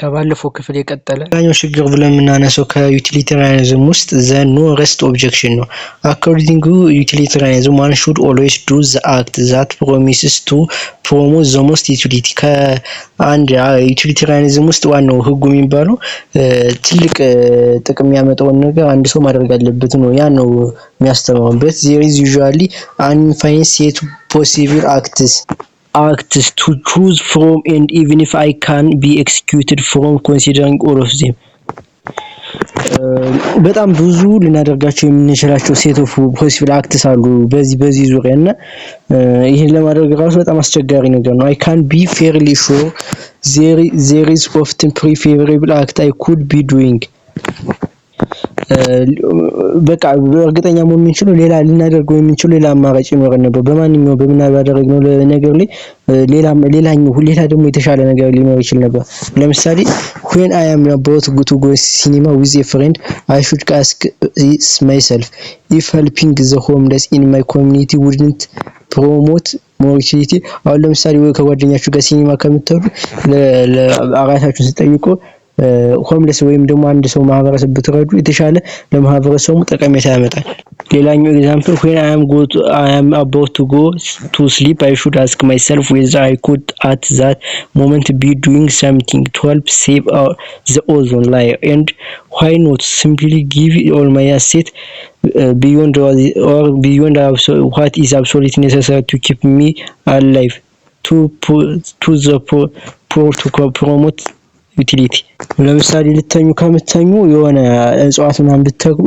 ከባለፈው ክፍል የቀጠለ ሌላኛው ችግር ብለን የምናነሳው ከ utilitarianism ውስጥ the no rest objection ነው። According to utilitarianism, one should always do the act that promises to promote the most utility። ከአንድ utilitarianism ውስጥ ዋናው ህጉ የሚባለው ትልቅ ጥቅም የሚያመጣውን ነገር አንድ ሰው ማድረግ አለበት ነው። ያን ነው የሚያስተምረው። But there is usually an infinite set possible acts to choose from, and even if I can be excused from considering all of them፣ በጣም ብዙ ልናደርጋቸው የምንችላቸው set of possible acts አሉ በዚህ ዙሪያ እና ይህን ለማድረግ ራሱ በጣም አስቸጋሪ ነገር ነው። I can be fairly sure there is often preferable act I could be doing። በቃ እርግጠኛ መሆን የምንችለው ሌላ ልናደርገው የምንችለው ሌላ አማራጭ ይኖረን ነበር። በማንኛውም በምናደርገው ነገር ላይ ሌላ ሌላኛው ሌላ ደግሞ የተሻለ ነገር ሊኖር ይችል ነበር። ለምሳሌ when I am about to go cinema with a friend, I should ask myself if helping the homeless in my community wouldn't promote more utility። አሁን ለምሳሌ ወይ ከጓደኛችሁ ጋር ሲኒማ ከምትሄዱ ራሳችሁን ስትጠይቁ homeless ወይም ደግሞ አንድ ሰው ማህበረሰብ ብትረዱ የተሻለ ለማህበረሰቡ ጠቀሜታ ያመጣል። ሌላኛው example, when I am about to go to sleep, I should ask myself whether I could at that moment be doing something to help save the ozone layer, and why not simply give all my asset beyond what is absolutely necessary to keep me alive to the poor to promote utility። ለምሳሌ ልተኙ ከምተኙ የሆነ እጽዋት ምናምን ብትተክሉ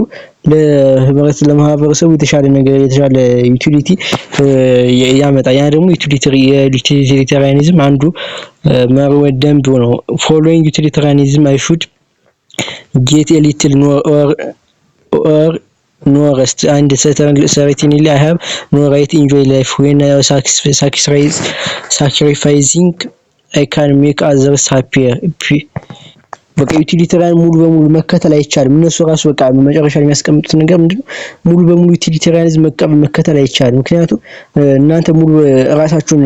ለህብረት ለማህበረሰቡ የተሻለ ነገር የተሻለ utility ያመጣል። ያ ደግሞ የ utilitarianism አንዱ መርህ ደንብ ነው። Following utilitarianism, I should get a little or no rest, and certainly I have no right enjoy life when sacrificing I can make others happier። በቃ utilitarian ሙሉ በሙሉ መከተል አይቻልም። እነሱ ራሱ በቃ መጨረሻ የሚያስቀምጡት ነገር ምንድነው? ሙሉ በሙሉ utilitarianism መከተል አይቻልም። ምክንያቱም እናንተ ሙሉ ራሳችሁን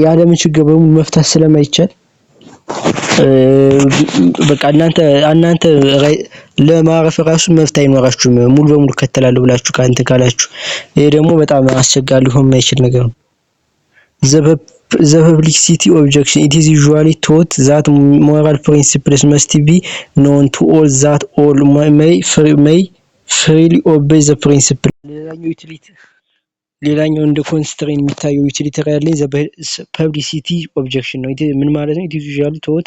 የዓለምን ችግር በሙሉ መፍታት ስለማይቻል በቃ እናንተ ለማረፍ ራሱ መብት አይኖራችሁም። ሙሉ በሙሉ እከተላለሁ ብላችሁ ከአንተ ካላችሁ ይሄ ደግሞ በጣም አስቸጋሪ ሊሆን የማይችል ነገር ነው። The publicity objection. It is usually thought that moral principles must be known to all that all may freely obey the principle። ሌላኛው እንደ constraint የሚታየው utilitarian ላይ publicity objection ነው። ምን ማለት ነው? It is usually thought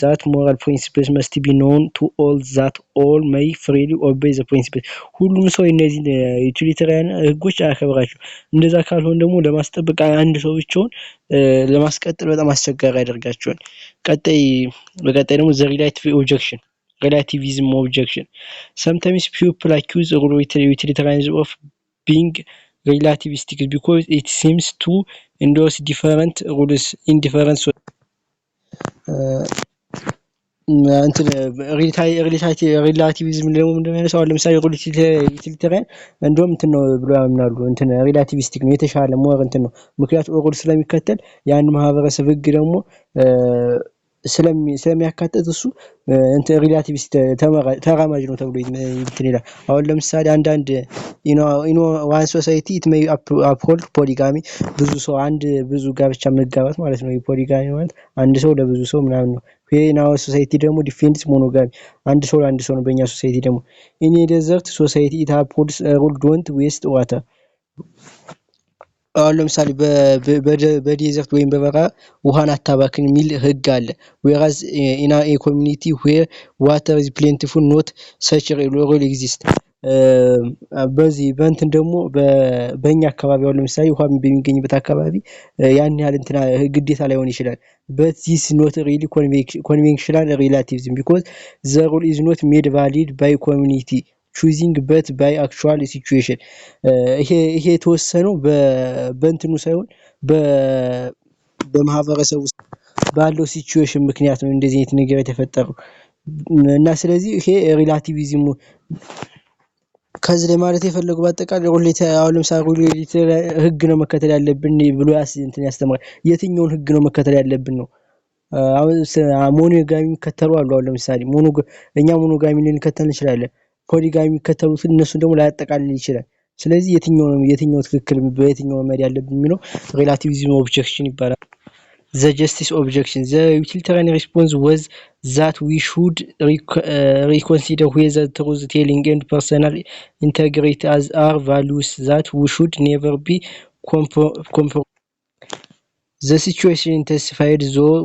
that moral principles must be known to all that all may freely obey the principle። ሁሉም ሰው እነዚህን utilitarian ህጎች አያከብራቸው። እንደዛ ካልሆን ደግሞ ለማስጠበቅ አንድ ሰው ብቻውን ለማስቀጠል በጣም አስቸጋሪ ያደርጋቸዋል። ቀጣይ በቀጣይ ደግሞ the relative objection, relativism objection. Sometimes people accuse utilitarianism of being relativistic because it seems to endorse different rules in different እንትን። Relativism ደግሞ ምንድነው የሚያነሳው? አሁን ለምሳሌ utilitarian እንደውም እንትን ነው ብሎ ያምናሉ። እንትን relativistic ነው፣ የተሻለ more እንትን ነው። ምክንያቱም rule ስለሚከተል የአንድ ማህበረሰብ ህግ ደግሞ ስለሚያካትት እሱ እንትን relativist ተራማጅ ነው ተብሎ እንትን ይላል። አሁን ለምሳሌ አንዳንድ in one society it may uphold polygamy፣ ብዙ ሰው አንድ ብዙ ጋብቻ መጋባት ማለት ነው። Polygamy ማለት አንድ ሰው ለብዙ ሰው ምናምን ነው። In our society ደግሞ defends monogamy፣ አንድ ሰው ለአንድ ሰው ነው። በእኛ society ደግሞ in desert society it upholds rule don't waste water። አሁን ለምሳሌ በ desert ወይም በበረሃ ውሃን አታባክን የሚል ህግ አለ። Whereas in a community where water is plentiful, not such rule exist። በዚህ በእንትን ደግሞ በእኛ አካባቢ አሁን ለምሳሌ ውሃ በሚገኝበት አካባቢ ያን ያህል እንትና ግዴታ ላይሆን ይችላል። But this not really conventional relativism because the rule is not made valid by community choosing but by actual situation። ይሄ የተወሰነው በእንትኑ ሳይሆን በማህበረሰቡ ውስጥ ባለው situation ምክንያት ነው እንደዚህ አይነት ነገር የተፈጠረው። እና ስለዚህ ይሄ relativism ኡ ከዚህ ላይ ማለት የፈለጉ በአጠቃላይ አሁን ለምሳሌ ህግ ነው መከተል ያለብን ብሎ እንትን ያስተምራል። የትኛውን ህግ ነው መከተል ያለብን ነው። አሁን monogamy የሚከተሉ አሉ። አሁን ለምሳሌ እኛ monogamy ልንከተል እንችላለን። Polygamy የሚከተሉትን እነሱን ደግሞ ላያጠቃልል ይችላል። ስለዚህ የትኛው ነው የትኛው ትክክል፣ በየትኛው መሄድ ያለብን የሚለው relativism objection ይባላል። The justice objection. The utilitarian response was that we should reconsider whether truth telling and personal integrity are values that should never be compromised. The situation intensified, though,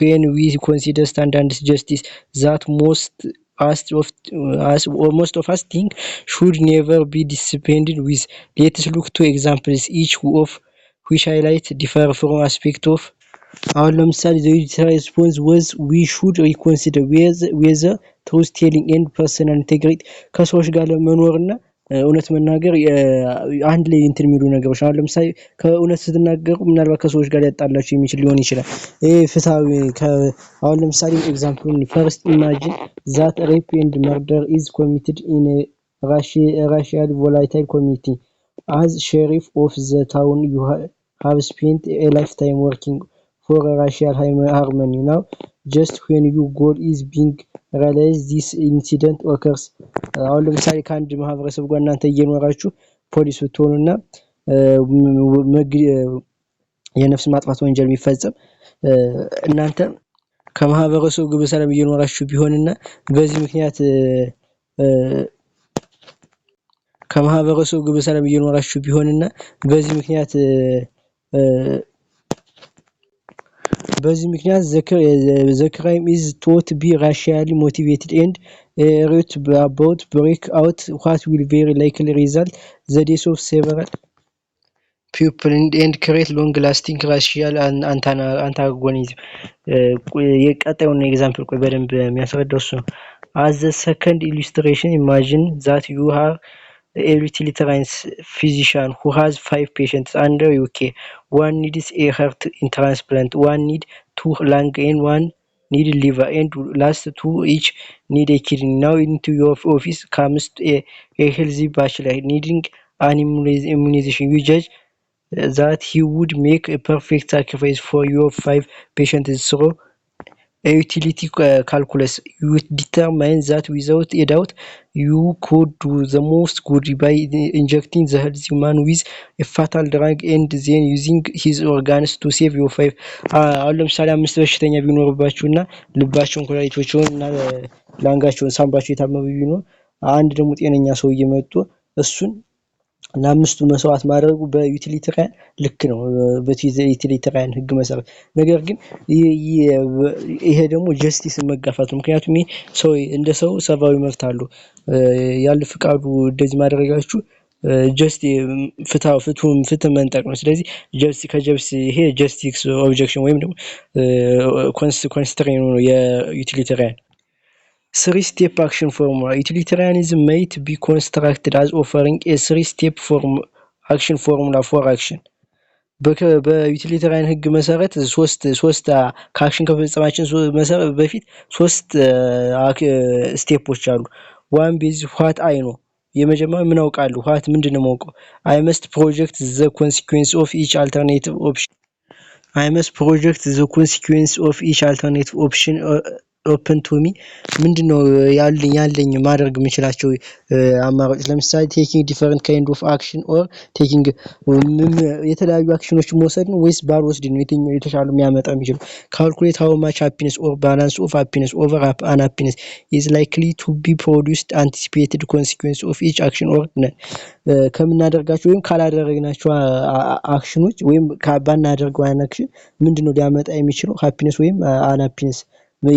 when we consider standard justice that most of us think should never be dispensed with. Let's look two examples, each of which highlight different from aspect of አሁን ለምሳሌ the utilitarian response was we should reconsider whether truth telling and personal integrity፣ ከሰዎች ጋር ለመኖርና እውነት መናገር አንድ ላይ እንትን የሚሉ ነገሮች። አሁን ለምሳሌ ከእውነት ስትናገሩ ምናልባት ከሰዎች ጋር ሊያጣላችሁ የሚችል ሊሆን ይችላል። ይሄ ፍትሃዊ። አሁን ለምሳሌ example, first, imagine that rape and murder is committed in racially volatile community. As sheriff of the town, you have spent a lifetime working for racial harmony. Now, just when your goal is being realized, this incident occurs. አሁን ለምሳሌ ከአንድ ማህበረሰብ ጋር እናንተ እየኖራችሁ ፖሊስ ብትሆኑና የነፍስ ማጥፋት ወንጀል የሚፈጸም፣ እናንተ ከማህበረሰቡ ጋር በሰላም እየኖራችሁ ቢሆንና በዚህ ምክንያት ከማህበረሰቡ ጋር በሰላም እየኖራችሁ ቢሆንና በዚህ ምክንያት the crime is thought be racially motivated and riot about break out. What will very likely result? The death of several people and create long lasting racial antagonism. የቀጣዩን example ቆይ፣ በደንብ የሚያስረዳው እሱ ነው። As the second illustration, imagine that you have a utilitarian physician who has five patients under your care. One needs a heart transplant, one need two lung and one need liver, and last two each need a kidney. Now, into your office comes a healthy bachelor needing an immunization. You judge that he would make a perfect sacrifice for your five patients. Through a utility calculus, you determine that without a doubt you could do the most good by injecting the healthy man with a fatal drug and then using his organs to save your five. አሁን ለምሳሌ አምስት በሽተኛ ቢኖርባችሁ እና ልባቸውን፣ ኩላሊቶቸውን እና lung ኣቸውን፣ ሳምባቸው የታመመ ቢኖር፣ አንድ ደግሞ ጤነኛ ሰው እየመጡ እሱን ለአምስቱ መስዋዕት ማድረጉ በ utilitarian ልክ ነው፣ በ utilitarian ህግ መሰረት። ነገር ግን ይሄ ደግሞ justice ን መጋፋት ነው። ምክንያቱም ይሄ ሰው እንደ ሰው ሰብአዊ መብት አለው። ያለ ፍቃዱ እንደዚህ ማድረጋችሁ just ፍትህ መንጠቅ ነው። ስለዚህ ከ justice ይሄ justice objection ወይም ደግሞ constraint ነው የ utilitarian። Three step action formula. Utilitarianism might be constructed as offering a three step action formula for action. በ utilitarian ህግ መሰረት ሶስት ከ action ከመፈጸማችን በፊት ሶስት step ኦች አሉ። One, base what I know. የመጀመሪያው ምን አውቃለሁ? What ምንድን ነው የማውቀው? I must project the consequence of each alternative option. I must project the consequence of each alternative option open to me. ምንድነው ያለኝ ማድረግ የምችላቸው አማራጮች? ለምሳሌ taking different kind of action or taking የተለያዩ action ኖችን መውሰድ ነው ወይስ ባልወስድ ነው የትኛው የተሻለ የሚያመጣ የሚችለው? Calculate how much happiness or balance of happiness over unhappiness is likely to be produced, anticipated consequence of each action, or none. ከምናደርጋቸው ወይም ካላደረግናቸው action ኖች ወይም ባናደርገው ያን action ምንድነው ሊያመጣ የሚችለው happiness ወይም unhappiness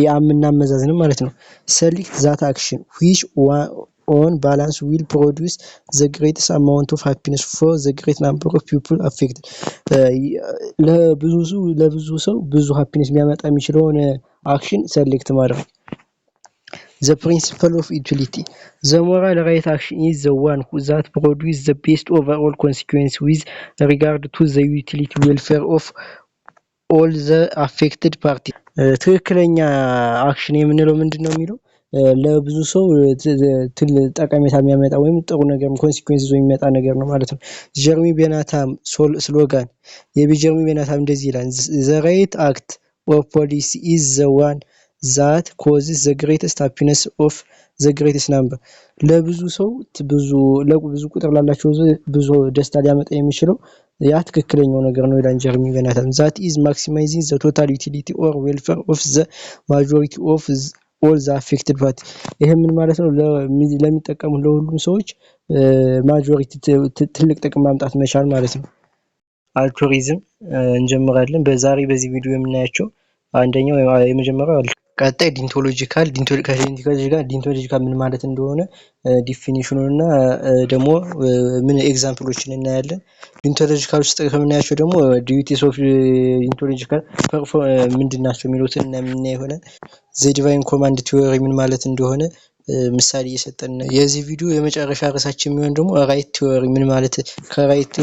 የምናመዛዝንም ማለት ነው። Select that action which on balance will produce the greatest amount of happiness for the great number of people affected. ለብዙ ሰው ብዙ happiness የሚያመጣ የሚችለውን action select ማድረግ። The principle of utility. The moral right action is the one that produce the best overall consequence with regard to the utility welfare of all the affected party. ትክክለኛ action የምንለው ምንድን ነው የሚለው ለብዙ ሰው ጠቀሜታ የሚያመጣ ወይም ጥሩ ነገር consequence ይዞ የሚመጣ ነገር ነው ማለት ነው። Jeremy Bentham slogan። የጀርሚ ቤንታም እንደዚህ ይላል፣ "The right act or policy is the one that causes the greatest happiness of the greatest number። ለብዙ ሰው፣ ብዙ ለብዙ ቁጥር ላላቸው ብዙ ደስታ ሊያመጣ የሚችለው ያ ትክክለኛው ነገር ነው ይላል ጀርሚ ቤንታም። That is, maximizing the total utility or welfare of the majority of all the affected party። ይህ ምን ማለት ነው? ለሚጠቀሙ ለሁሉም ሰዎች majority ትልቅ ጥቅም ማምጣት መቻል ማለት ነው። Altruism እንጀምራለን። በዛሬ በዚህ ቪዲዮ የምናያቸው አንደኛው የመጀመሪያው፣ ቀጣይ deontological፣ ጋር deontological ምን ማለት እንደሆነ definition ኑን እና ደግሞ ምን example ኦችን እናያለን። Deontological ውስጥ ከምናያቸው ደግሞ duties of deontological ምንድን ናቸው የሚሉትን የምናይ ይሆናል። The divine command theory ምን ማለት እንደሆነ ምሳሌ እየሰጠን፣ የዚህ ቪዲዮ የመጨረሻ ርዕሳችን የሚሆን ደግሞ right theory ምን ማለት ከ right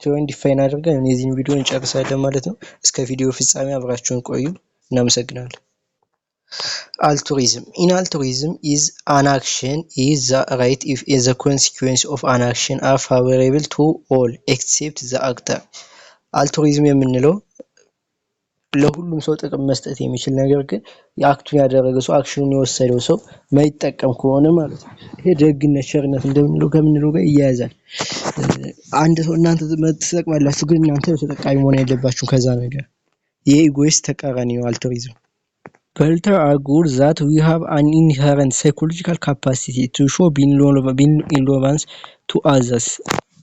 theory define አድርገን የዚህን ቪዲዮ እንጨርሳለን ማለት ነው። እስከ ቪዲዮ ፍጻሜ አብራችሁን ቆዩ። እናመሰግናለን። Altruism. In altruism is an action is the right if the consequence of an action are favorable to all except the actor። Altruism የምንለው ለሁሉም ሰው ጥቅም መስጠት የሚችል ነገር ግን act ኡን ያደረገ ሰው፣ action ኑን የወሰደው ሰው ማይጠቀም ከሆነ ማለት ነው። ይሄ ደግነት፣ ቸርነት እንደምንለው ከምንለው ጋር ይያያዛል። አንድ ሰው እናንተ ትጠቅማላችሁ፣ ግን እናንተ ተጠቃሚ መሆን የለባችሁም ከዛ ነገር። የ egoist ተቃራኒ ነው altruism። Butler argued that we have an inherent psychological capacity to show benevolence to others።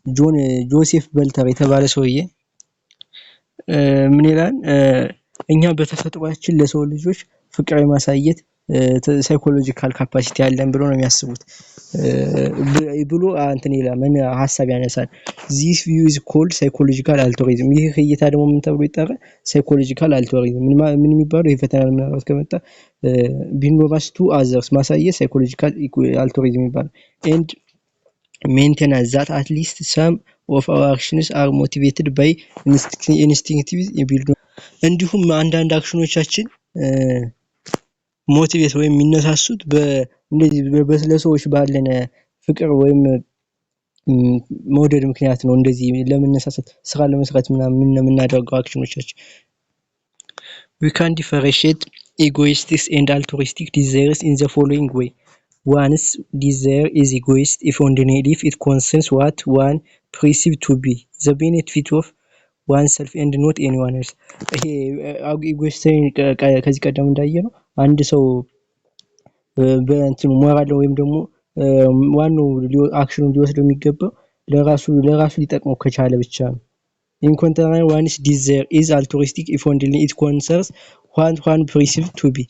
ጆን ጆሴፍ በትለር የተባለ ሰውዬ ምን ይላል? እኛ በተፈጥሯችን ለሰው ልጆች ፍቅር የማሳየት psychological capacity ያለን ብሎ ነው የሚያስቡት ብሎ እንትን ይላል፣ ምን ሀሳብ ያነሳል። This view is called psychological altruism። ይህ እይታ ደግሞ ምን ተብሎ ይጠራል? Psychological altruism ምን የሚባለው ይህ ፈተና ምናልባት ከመጣ benevolence to others ማሳየት psychological altruism ይባላል። And maintains that at least some of our actions are motivated by instinctive build። እንዲሁም አንዳንድ action ኖቻችን motivate ወይም የሚነሳሱት እንደዚህ ለሰዎች ባለን ፍቅር ወይም መውደድ ምክንያት ነው። እንደዚህ ለመነሳሳት ስራ ለመስራት ምናምን የምናደርገው action ኖቻችን። We can differentiate egoistic and altruistic desires in the following way. One's desire is egoist if and only if it concerns what one perceive to be the benefit of oneself and not anyone else። ይሄ egoist ከዚህ ቀደም እንዳየነው አንድ ሰው በእንትኑ ሞራል ወይም ደግሞ ዋናው action ኑን ሊወስደው የሚገባው ለራሱ ሊጠቅመው ከቻለ ብቻ ነው። In contrary, one's desire is altruistic if only it concerns what one perceive to be።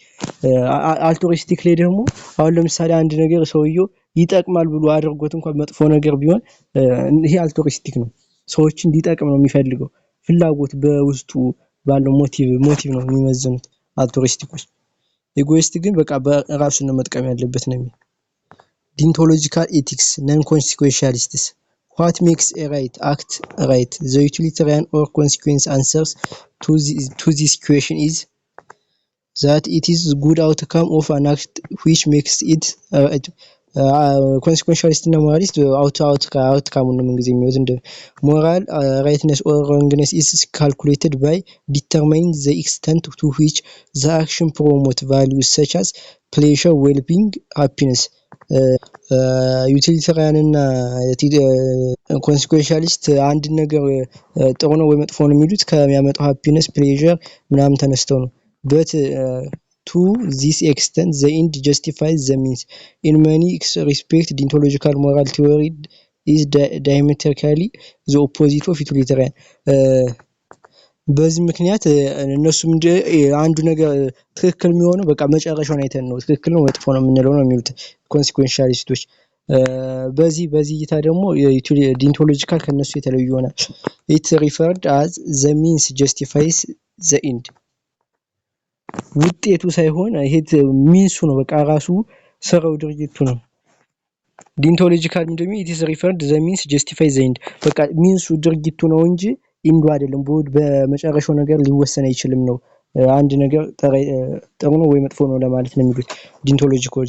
Altruistic ላይ ደግሞ አሁን ለምሳሌ አንድ ነገር ሰውየው ይጠቅማል ብሎ አድርጎት እንኳን መጥፎ ነገር ቢሆን ይሄ altruistic ነው። ሰዎችን እንዲጠቅም ነው የሚፈልገው፣ ፍላጎት በውስጡ ባለው motive ነው የሚመዝኑት altruistic ኦች። Egoist ግን በቃ በራሱን ነው መጥቀም ያለበት ነው የሚል። Deontological ethics, non consequentialists. What makes a right act right? The utilitarian or consequence answers to this question is that it is good outcome of an act which makes it right። Consequentialist እና moralist outcome ኡን ነው ምንጊዜ የሚወስድ። እንደ moral rightness or wrongness is calculated by determining the extent to which the action promote values such as pleasure, well-being, happiness። Utilitarian እና consequentialist አንድን ነገር ጥሩ ነው ወይ መጥፎ ነው የሚሉት ከሚያመጣው happiness, pleasure ምናምን ተነስተው ነው። But to this extent the end justifies the means. In many respect, deontological moral theory is diametrically the opposite of utilitarian። በዚህ ምክንያት እነሱ አንዱ ነገር ትክክል የሚሆነው በቃ መጨረሻውን አይተን ነው ትክክል ነው መጥፎ ነው የምንለው ነው የሚሉት consequentialist ኦች። በዚህ እይታ ደግሞ deontological ከነሱ የተለዩ ይሆናል። It referred as the means justifies the end። ውጤቱ ሳይሆን ይሄ means ኡ ነው፣ በቃ ራሱ ስራው ድርጊቱ ነው። Deontological ምንድነው? It is referred the means justify the end። በቃ means ኡ ድርጊቱ ነው እንጂ end ኡ አይደለም። በመጨረሻው ነገር ሊወሰን አይችልም ነው። አንድ ነገር ጥሩ ነው ወይ መጥፎ ነው ለማለት ነው የሚሉት deontological።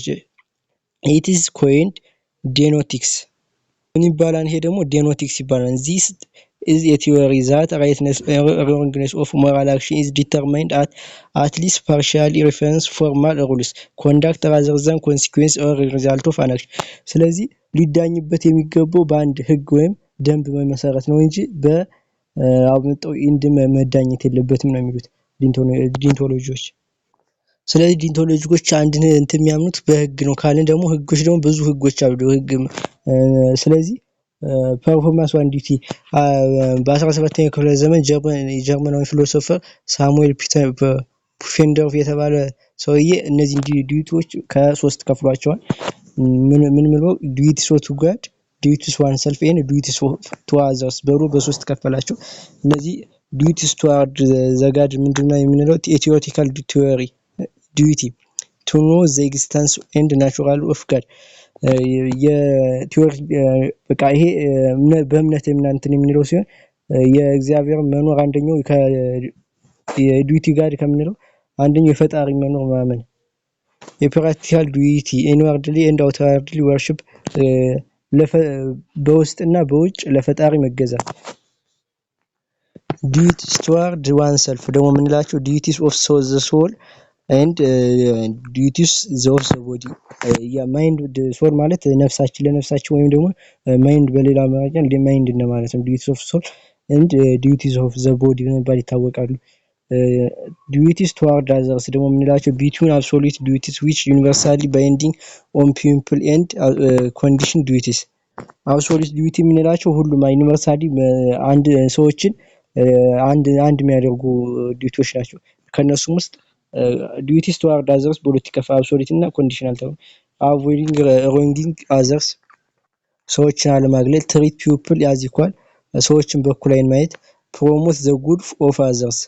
It is coined deontics። ምን ይባላል? ይሄ ደግሞ deontics ይባላል። This is a theory that rightness or wrongness of moral action is determined at least partially reference formal rules conduct rather than consequence or result of an action። ስለዚህ ሊዳኝበት የሚገባው በአንድ ህግ ወይም ደንብ መሰረት ነው እንጂ በአመጣው end መዳኘት የለበትም ነው የሚሉት deontology ዎች። ስለዚህ deontology ዎች አንድን እንትን የሚያምኑት በህግ ነው ካልን ደግሞ ህጎች ደግሞ ብዙ ህጎች አሉ። ህግ ስለዚህ performance one duty በ17ኛው ክፍለ ዘመን ጀርመናዊ philosopher ሳሙኤል ፑፌንዶርፍ የተባለ ሰውዬ እነዚህን duty ዎች ከሶስት ከፍሏቸዋል። ምን ምን ብሎ? Duties to God፣ duties oneself and duties to others ብሎ በሶስት ከፈላቸው። እነዚህ duties toward the God ምንድነው የምንለው? A theoretical theory duty to know the existence and natural of God። የ theory በቃ ይሄ በእምነት እንትን የምንለው ሲሆን የእግዚአብሔር መኖር አንደኛው የ duty God ከምንለው አንደኛው የፈጣሪ መኖር ማመን። የ practical duty inwardly and outwardly worship፣ በውስጥና በውጭ ለፈጣሪ መገዛት። Duties toward oneself ደግሞ የምንላቸው duties of the soul and duties of the body። Mind soul ማለት ነፍሳችን ለነፍሳችን ወይም ደግሞ mind በሌላ አማርኛ mind እንደማለት ነው። Duties of soul and duties of the body በመባል ይታወቃሉ። Duties toward others ደግሞ የምንላቸው between absolute duties which universally binding on people and condition duties። Absolute duty የምንላቸው ሁሉም universally አንድ ሰዎችን አንድ አንድ የሚያደርጉ duty ዎች ናቸው። ከእነሱም ውስጥ duties toward others በሁለት ይከፈላል፣ absolute እና conditional ተብሎ። Avoiding wronging others፣ ሰዎችን አለማግለል፣ treat people as equal፣ ሰዎችን በእኩል ዓይን ማየት፣ promote the good of others፣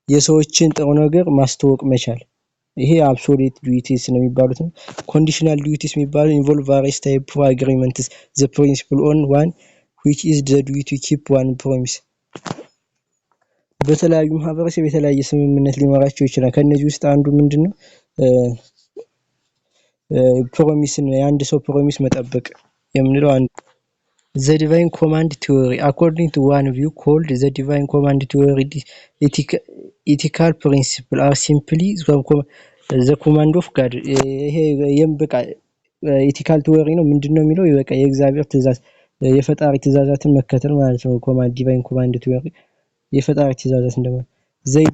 የሰዎችን ጥሩ ነገር ማስተዋወቅ መቻል። ይሄ absolute duties ነው የሚባሉት ነው። Conditional duties የሚባሉ involve various type of agreements, the principal on one which is the duty keep one promise። በተለያዩ ማህበረሰብ የተለያየ ስምምነት ሊኖራቸው ይችላል። ከእነዚህ ውስጥ አንዱ ምንድን ነው? Promise ን የአንድ ሰው promise መጠበቅ የምንለው አንዱ። The divine command theory. According to one view called the divine command theory, ethical principle are simply the command of God። ይሄ በቃ ethical theory ነው። ምንድን ነው የሚለው? በቃ የእግዚአብሔር ትእዛዝ የፈጣሪ ትእዛዛትን መከተል ማለት ነው። Command divine command theory የፈጣሪ ትእዛዛት እንደማለት። They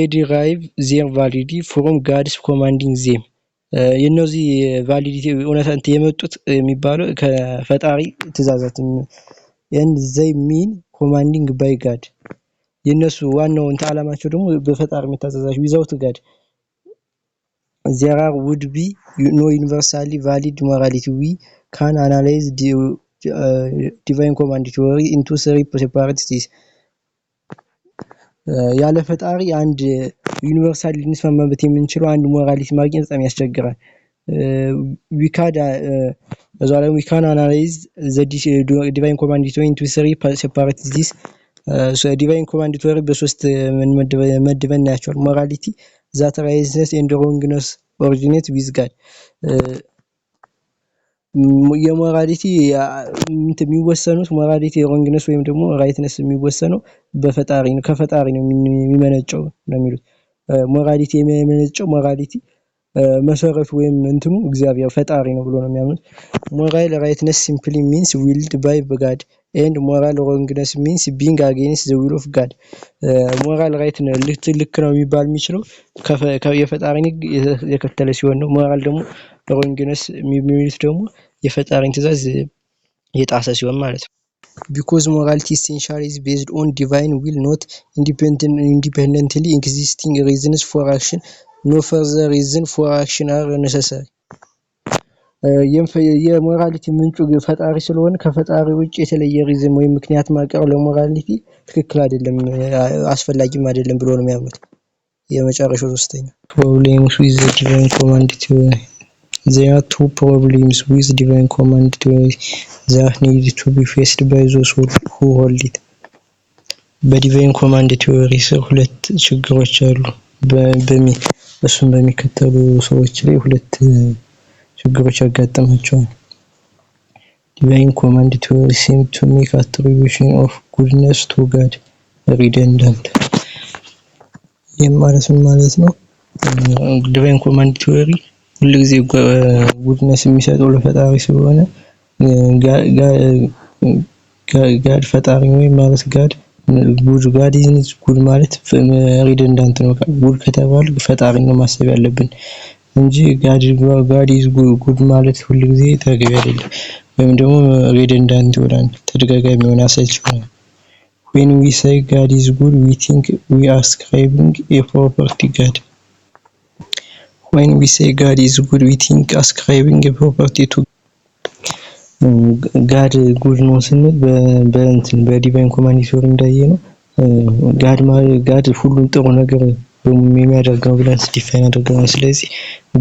derive their validity from God's commanding them። የእነዚህ validity እውነት የመጡት የሚባለው ከፈጣሪ ትእዛዛት and they mean commanding by God። የእነሱ ዋናው እንትን ዓላማቸው ደግሞ በፈጣሪ መታዘዛቸው። Without God there are would be no universally valid morality. We can analyze divine command theory into three separate stages። ያለ ፈጣሪ አንድ universal ልንስማማበት የምንችለው አንድ morality ማግኘት በጣም ያስቸግራል። We can እዛ ላይ we can analyze the divine command theory into three separate this divine command theory በሶስት መድበን እናያቸዋል። Morality that rightness and wrongness originate with God። የ morality የሚወሰኑት morality wrongness ወይም ደግሞ rightness የሚወሰነው በፈጣሪ ነው፣ ከፈጣሪ ነው የሚመነጨው ነው የሚሉት። Morality የሚመነጨው morality መሰረቱ ወይም እንትኑ እግዚአብሔር ፈጣሪ ነው ብሎ ነው የሚያምኑት። Moral rightness simply means willed by God and moral wrongness means being against the will of God። Moral right ልክ ነው የሚባል የሚችለው የፈጣሪን ሕግ የተከተለ ሲሆን ነው። ሞራል ደግሞ wrongness የሚሉት ደግሞ የፈጣሪን ትእዛዝ የጣሰ ሲሆን ማለት ነው። Because morality essentially is based on divine will, not independently existing reasons for action, no further reason for action are necessary። የ morality ምንጩ ፈጣሪ ስለሆነ ከፈጣሪ ውጭ የተለየ reason ወይም ምክንያት ማቅረብ ለ morality ትክክል አይደለም፣ አስፈላጊም አይደለም ብሎ ነው የሚያምኑት። የመጨረሻው ሶስተኛው problems with divine command theory. There are two problems with divine command theory that need to be faced by those who hold it። በ divine command theory ስር ሁለት ችግሮች አሉ። እሱን በሚከተሉ ሰዎች ላይ ሁለት ችግሮች ያጋጥማቸዋል። Divine command theory seem to make attribution of goodness to God redundant። ይህም ማለት ምን ማለት ነው? Divine command theory ሁልጊዜ goodness የሚሰጠው ለፈጣሪ ስለሆነ God ፈጣሪ ወይም ማለት God good፣ God is good ማለት redundant ነው። Good ከተባለ ፈጣሪ ነው ማሰብ ያለብን እንጂ God is good ማለት ሁልጊዜ ተገቢ አይደለም። ወይም ደግሞ redundant ይሆናል፣ ተደጋጋሚ የሆነ አሰልቺ ይሆናል። When we say God is good, we think we are ascribing a property God. When we say God is good, we think ascribing a property to God. Good ነው ስንል በእንትን በ divine command theory እንዳየነው God ሁሉም ጥሩ ነገር የሚያደርግ ነው ብለን define አድርገናል። ስለዚህ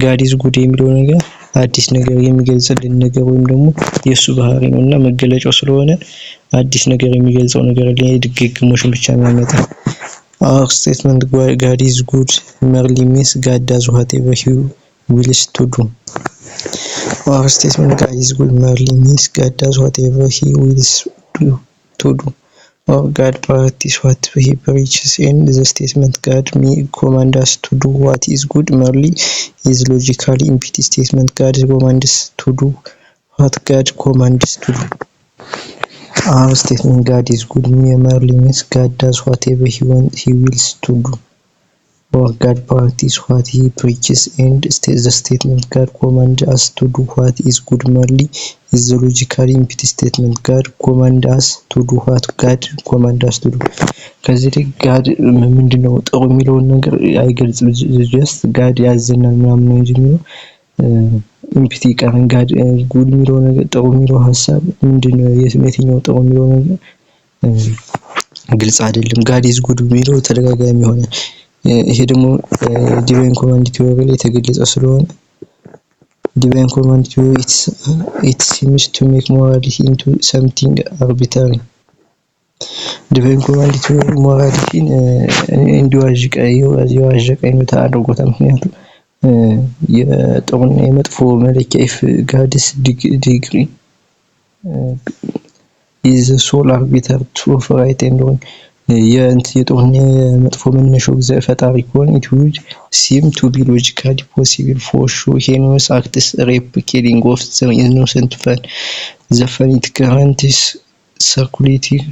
God is good የሚለው ነገር አዲስ ነገር የሚገልጽልን ነገር ወይም ደግሞ የእሱ ባህሪ ነው እና መገለጫው ስለሆነ አዲስ ነገር የሚገልጸው ነገር ላይ ድግግሞሽን ብቻ የሚያመጣ። Our statement "God is good" merely means God does whatever he wills to do. Our statement "God is good" merely means God does whatever he wills to do, or God practices what he preaches, and the statement "God commands us to do what is good" merely is logically empty statement "God commands to do what God commands to do." Our statement "God is good" merely means God does whatever he wills to do, or God practices what he preaches, and the statement "God commands us to do what is good" merely is the logically empty statement "God commands us to do what God commands us to do." ከዚህ ላይ God ምንድነው ጥሩ የሚለውን ነገር አይገልጽም። Just God ያዘናል ምናምን ነው እንጂ የሚለው empty ይቀራል። God good የሚለው ነገር፣ ጥሩ የሚለው ሀሳብ ምንድነው? የትኛው ጥሩ የሚለው ነገር ግልጽ አይደለም። God is good የሚለው ተደጋጋሚ የሆነ፣ ይሄ ደግሞ divine command theory ላይ የተገለጸ ስለሆነ divine command theory, it seems to make morality into something arbitrary. Divine command theory morality ን እንዲዋዥቅ የዋዠቀ አይነት አድርጎታል። ምክንያቱም የጥሩና የመጥፎ መለኪያ if God's decree is sole arbiter of right and wrong፣ የጥሩና የመጥፎ መነሻው ፈጣሪ ከሆነ it would seem to be logically possible for sure heinous acts, rape, killing of the innocent, fun the fun it grants circulating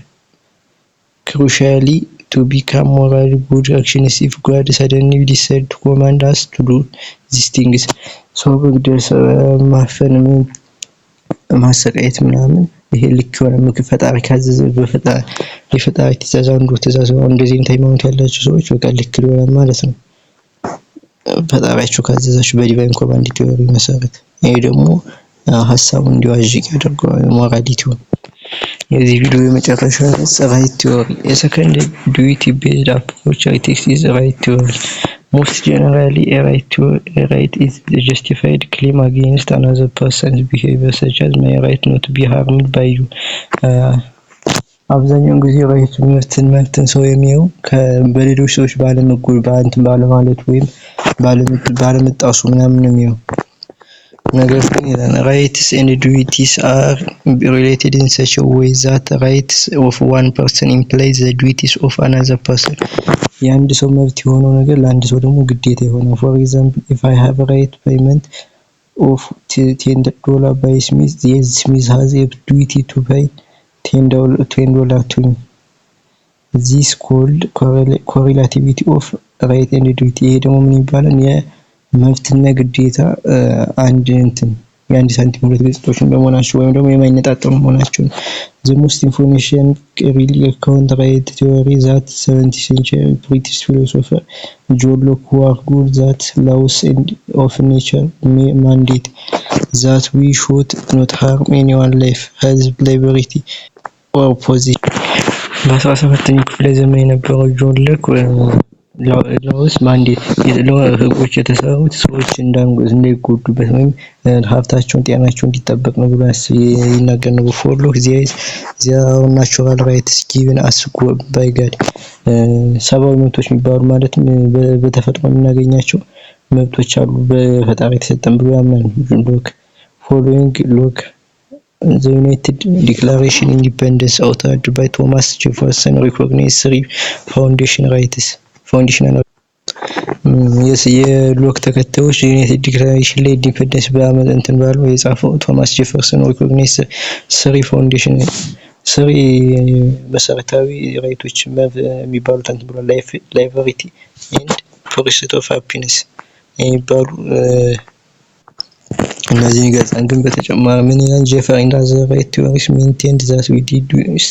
crucially to become morally good actions if God suddenly decide to command us to do these things። ሰው መግደል፣ ማፈን፣ ማሰቃየት ምናምን ይሄ ልክ የሆነ ምግብ ፈጣሪ ካዘዘ የፈጣሪ ትእዛዝ አንዱ ትእዛዝ ነው። እንደዚህ አይነት ሃይማኖት ያላቸው ሰዎች በቃ ልክ ሊሆናል ማለት ነው። ፈጣሪያቸው ካዘዛቸው በ divine command theory መሰረት። ይሄ ደግሞ ሀሳቡን እንዲዋዥቅ ያደርገዋል morality ውን። የዚህ ቪዲዮ የመጨረሻ ገጽ right theory። የ second duty based approach ethics is right theory. Most generally, a right is justified claim against another person's behavior, such as my right not be harmed by you. አብዛኛውን ጊዜ right መብትን ሰው የሚየው በሌሎች ሰዎች ባለመጎ በእንትን ባለማለት ወይም ባለመጣሱ ምናምን ነው የሚየው። ነገር ግን ይላል rights and duties are related in such a way that rights of one person imply the duties of another person። የአንድ ሰው መብት የሆነው ነገር ለአንድ ሰው ደግሞ ግዴታ የሆነው። For example, if I have right payment of $10 by Smith, then Smith has a duty to pay $10 to me. This called correlativity of right and duty። ይሄ ደግሞ ምን ይባላል? የመብትና ግዴታ አንድ እንትን የአንድ ሳንቲም ሁለት ገጽታዎችን በመሆናቸው ወይም ደግሞ የማይነጣጠሉ መሆናቸው ነው። The most influential early account right theory that 17th century British philosopher John Locke, who argued that laws of nature mandate that we should not harm anyone life, health, liberty or possession። በ17ኛው ክፍለ ዘመን የነበረው ጆን ሎክ laws mandate ህጎች የተሰሩት ሰዎች እንዳይጎዱበት ወይም ሀብታቸውን ጤናቸው እንዲጠበቅ ነው ብሎ ይናገር ነበር። For Locke, there are natural rights given us by God። ሰብአዊ መብቶች የሚባሉ ማለትም በተፈጥሮ የምናገኛቸው መብቶች አሉ በፈጣሪ የተሰጠን ብሎ ያምናል ሎክ። Following Locke, The United Declaration Independence authored by Thomas Jefferson recognize three foundation rights, foundational. የሎክ ተከታዮች United Declaration ላይ independence በአመት እንትን ባለው የጻፈው ቶማስ ጄፈርሰን recognize three foundation, three መሰረታዊ right ኦች የሚባሉት እንትን ብሏል። Life, liberty and pursuit of happiness የሚባሉ እነዚህን ይገልጻል። ግን በተጨማሪ ምን ይላል? Jefferson and other right theorists maintained that we deduce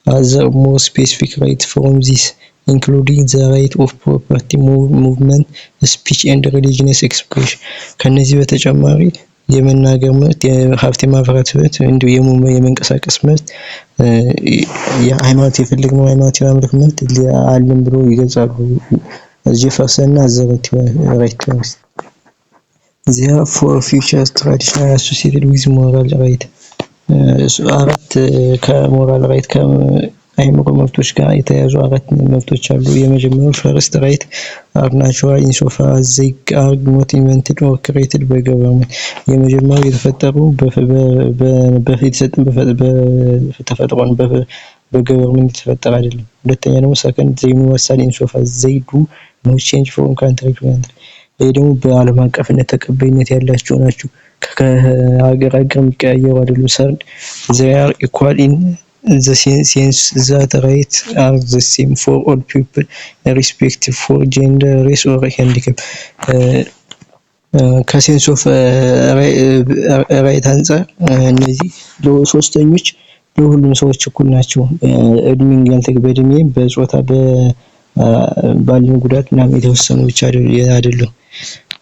other more specific right from this, including the right of property, movement, speech and religious expression። ከነዚህ በተጨማሪ የመናገር መብት፣ የሀብት የማፍራት መብት፣ እንዲሁ የመንቀሳቀስ መብት፣ የሃይማኖት የፈለግነው ሃይማኖት የማምለክ መብት አለን ብሎ ይገልጻሉ። ጄፈርሰን እና other right theorist. There are four features traditionally associated with moral right. አራት ከ moral right ከአእምሮ መብቶች ጋር የተያያዙ አራት መብቶች አሉ። የመጀመሪያው first, right are natural insofar as they are not invented or created by government። የመጀመሪያው የተፈጠሩ የተሰጠን በተፈጥሮ ነው፣ በ government የተፈጠረ አይደለም። ሁለተኛ ደግሞ second, they universal insofar they do not change from country to country። ይህ ደግሞ በዓለም አቀፍነት ተቀባይነት ያላቸው ናቸው። ከሀገር ሀገር የሚቀያየሩ አይደሉም። Third, they are equal in the sense that right are the same for all people, irrespective for gender, race or handicap። ከ sense of right አንጻር እነዚህ ሶስተኞች ለሁሉም ሰዎች እኩል ናቸው። እድሜ በእድሜ፣ በጾታ፣ ባለን ጉዳት ምናምን የተወሰኑ ብቻ አይደሉም።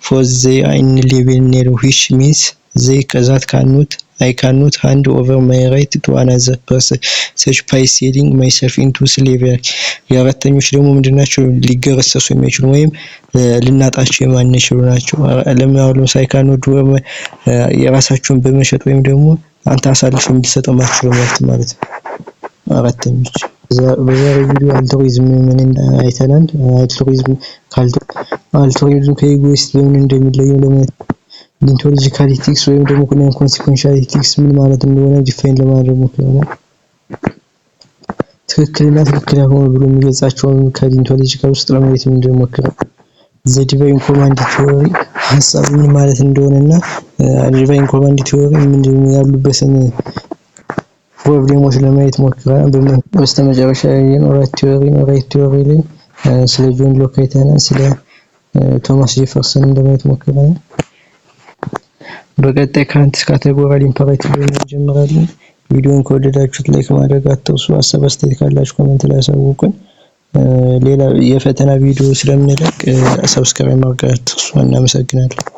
ፎርዝ, ዘይ አር inalienable, which means they that cannot I cannot hand over my right to another person, such by selling myself into slavery። የአራተኞች ደግሞ ምንድናቸው? ሊገረሰሱ የማይችሉ ወይም ልናጣቸው የማንችሉ ናቸው። ለምን አሁን ለምሳሌ ካኖት የራሳቸውን በመሸጥ ወይም ደግሞ አንተ አሳልፈህ እንድትሰጠው ማትችለው መብት ማለት ነው። አራተኞች በዛሬው ቪዲዮ altruism ምን አይተናል። Altruism ከ egoist በምን እንደሚለየው ለማየት፣ deontological ethics ወይም ደግሞ consequential ethics ምን ማለት እንደሆነ define ለማድረግ ሞክረናል። ትክክልና ትክክል ያልሆነ ብሎ የሚገልጻቸውን ከ deontological ውስጥ ለማየት እንደሞክረው፣ the divine command theory ሀሳብ ምን ማለት እንደሆነ እና divine command theory ምንድን ያሉበትን problem ኦች ለማየት ሞክረናል። በስተመጨረሻ ያየነው right theory ነው። Right theory ላይ ስለ ጆን ሎክ አይተናል። ስለ ቶማስ ጄፈርሰንም ለማየት ሞክረናል። በቀጣይ Kant's categorical imperative እንጀምራለን። ቪዲዮን ከወደዳችሁት like ማድረግ አትርሱ። ሀሳብ አስተያየት ካላችሁ comment ላይ አሳውቁን። ሌላ የፈተና ቪዲዮ ስለምንለቅ subscribe ማድረግ አትርሱ። እናመሰግናለን።